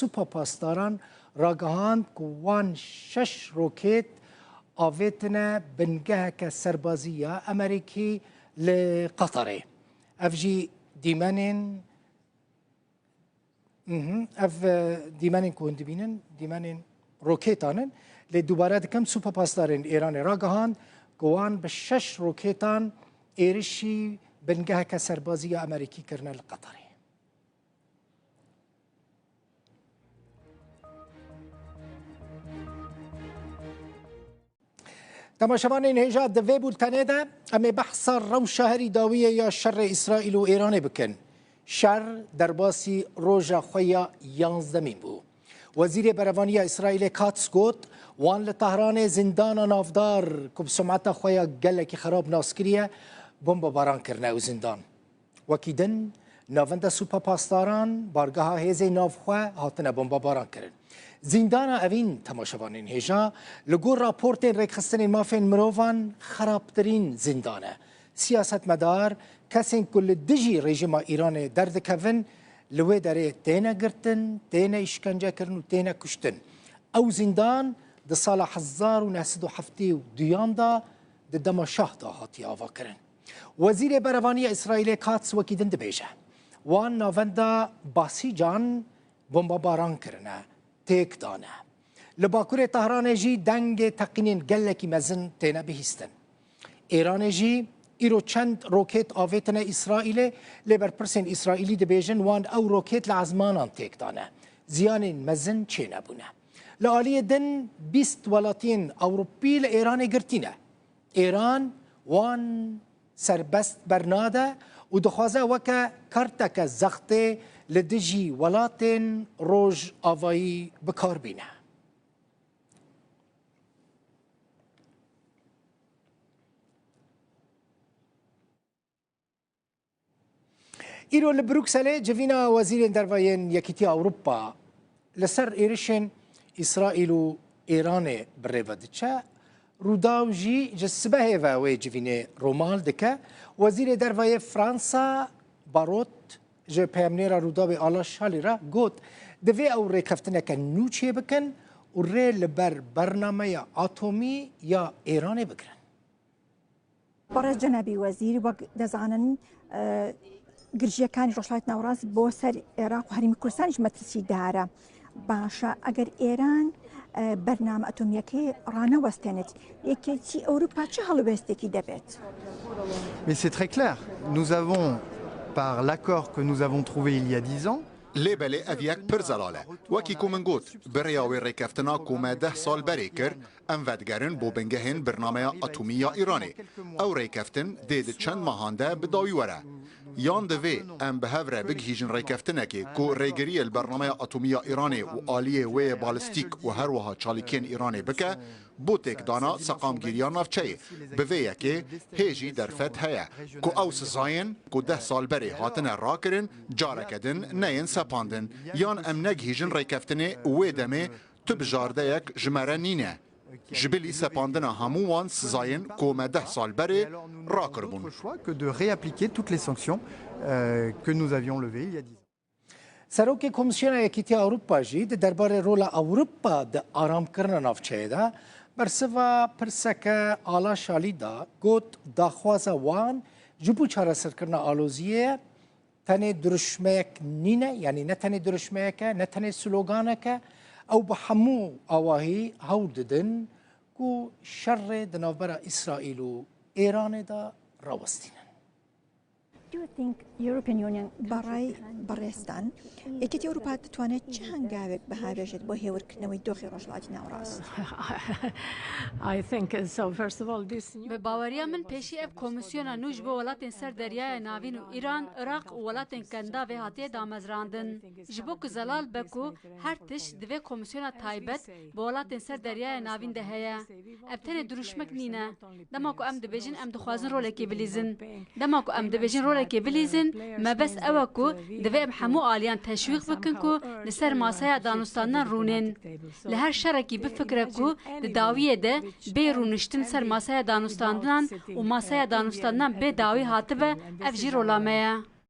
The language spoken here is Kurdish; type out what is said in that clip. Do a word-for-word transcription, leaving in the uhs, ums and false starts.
Supa Pasdaran ragihand ku wan şeş roket avêtine bingeheke serbazî ya Amerîkî li Qatarê. Ev jî dîmenên, mhm, ev, e, dîmenên ku hûn dibînin, dîmenên roketan in. Lê dubare dikim, Supa Pasdarên Îranê ragihand ku wan bi şeş roketan êrişî bingeheke serbazî ya Amerîkî kirine li Qatarê. Temaşevanên hêja, di vê bultenê de em ê behsa rewşa herî dawiyê ya şerê Îsraîl û Îranê bikin. Şer derbasî roja xwe ya yanzdemîn bû. Wezîrê Berevaniya Îsraîlê Katz got, wan li Tehranê zîndana navdar ku bi sumeta xwe ya gelekî xerab nas kiriye, bombebaran kirine ew zîndan. Wekî din, navenda Supa Pasdaran, bargeha hêzê navxwe hatine bombebaran kirin. Zîndana evîn, temaşevanên hêja, li gor raportên rêkxistinên mafên mirovan xerabtirîn zîndan e. Siyasetmedar, kesên ku li dijî rejîma Îranê derdikevin, li wê derê têne girtin, têne îşkence kirin û têne kuştin. Ew zîndan di sala hezar û neh sed û heftê û duyan de di dema şah de hatiye avakirin. Wezîrê Berevaniya Îsraîlê Katz wekî din dibêje, wan navenda Basîcan bombebaran kirine, têk dane. Li bakurê Tehranê jî dengê teqînên gelekî mezin têne bihîstin. Îranê jî îro çend roket avêtine Îsraîlê, lê berpirsên Îsraîlî dibêjin wan ew roket li ezmanan têk dane. Ziyanên mezin çênebûne. Li aliyê din bîst welatiyên Ewropî li Êranê girtî ne. Êran wan serbest bernade û dixwaze weke karteke zextê li dijî welatên Rojavayî bi kar bîne. Îro li Brukselê civîna wezîrên derve yên Yekîtiya Ewropa li ser êrişên Îsraîl û Îranê bi rê ve diçe. Rûdaw jî ji sibehê ve wê civînê romal dike. Wezîrê derve yê Fransa Barot ji peyamnêra Rûdawê Ala Şalî re got, divê ew rêkeftineke nû çêbikin û rê li ber bernameya atomî ya Îranê bigirin. بەڕێز جەنابی وەزیر، وەک دەزانن، ئە، گرژیەکانی ڕۆژهەڵاتی ناوەڕاست بۆ سەر عێراق و هەرێمی کوردستانیش مەترسی دارە. باشە، ئەگەر ئێران، ئە، بەرنامە ئەتۆمیەکەی ڕانەوەستێنێت، یەکێتی ئەوروپا چه هەڵوێستێکی دەبێت؟ Mais c'est très clair. Nous avons, par l'accord que nous avons trouvé il y a dix ans, Lê belê ev yek pir zelal e. Wekî ku min got, bi rêya wê rêkeftina ku me deh sal berê kir, em vedigerin bo bingehên birnameya atomî ya Îranê. Ew rêkeftin dê di çend mehan de bi dawî were. Yan divê em bi hev re bigihîjin rêkeftinekê ku rêgiriyê li bernameya atomî ya Îranê û aliyê wê yê balistîk û her wiha çalîkiyên Îranê bike, bo têkdana seqamgîriya navçeyê. Bi vê yekê hê jî derfet heye ku ew sizayên ku deh sal berê hatine rakirin, careke din neyên sepandin, yan em negihîjin rêkeftinê û wê demê tu bijardeyek ji me re nîne. Ji bilî sepandina hemû wan sizayên ku me deh sal berê rakiribûn. Notre choix que de réappliquer toutes les sanctions, euh, que nous avions levées il y a dix ans. Serokê Komîsyona Yekîtiya Ewropa jî di derbarê rola Ewropa di aramkirina navçeyê de bersiva pirseke Ala Şalî da, got, daxwaza wan ji bo çareserkirina aloziyê ye, tenê dirûşmeyek nîne, yanî ne tenê dirûşmeyek e, ne tenê sloganek e, ew bi hemû awahî hewl didin ku şerê di navbera Îsraîl û Îranê de rawestînin. Do you think European Union بەڕای بەڕێزتان، یەکێتی ئەوروپا دەتوانێت چه هەنگاوێک بهاوێژێت بۆ هێورکردنەوەی دۆخی ڕۆژهەڵاتی ناوەڕاست؟ I think so. First of all, this new بە باوەریا من پێشی ئەف کۆمیسیۆنا نوو ji bo welatên ser Deryaya Navîn û Îran, Iraq û welatên Kendavê hatiye damezrandin. Ji bo ku zelal be ku her tişt di vê komîsyona taybet bi welatên ser Deryaya Navîn de heye. Ev tenê dirûşmek nîne. Dema ku em dibêjin em dixwazin rolekê bilîzin. Dema ku em dibêjin rolekê bilîzin, mebest ew e ku divê em hemû aliyan teşwîq bikin ku li ser masaya danûstandinan rûnên. Li her şerekî bifikire ku di dawiyê de bê rûniştin ser masaya danûstandinan û masaya danûstandinan bê dawî hatibe, ev jî rola me ye.